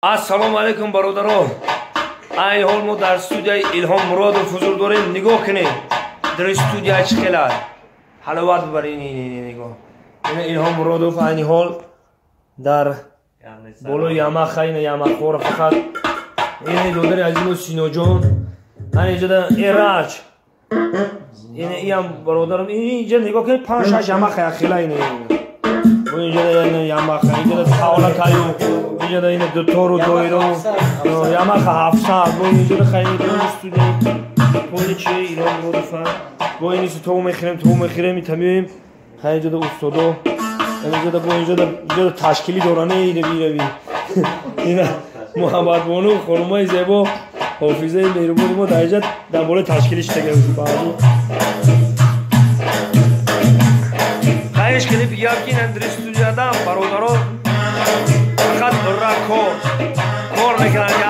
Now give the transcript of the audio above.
Ассалому алайкум, бародарон. Айни ҳол мо дар студияи Илҳом Муродов ҳузур дорем. Нигоҳ кунед, дар студия чӣ хел аст. Ҳаловат бибаред. Нигоҳ, ина Илҳом Муродов айни ҳол дар болои ямаха, ина ямахора фақат. Ина додари азизмо Синоҷон, ана иҷода Эраҷ, ина иам бародарам. Инҷа нигоҳ кунед, панҷ шаш ямаха яхела. Ина инҷода ямаха, инҷода тавла таю, инҷода ина дутору доиро ямаха 700. Бо инҷода хайни студия пони чи Илҳом Муродова. Бо ини то мехӯрем, то мехӯрем, ита меоем. Хай, инҷода устодо, инҷода бо инҷода инҷода ташкилӣ доране. Ирави ина Муҳаммадбону, хонумаи зебо, ҳофизаи меҳрубони мо дар инҷа дар болои ташкилӣ шитага. Хайш хеле бигӯям, ки ин дар студияда бародарон фақат ура кор кор мекунанд.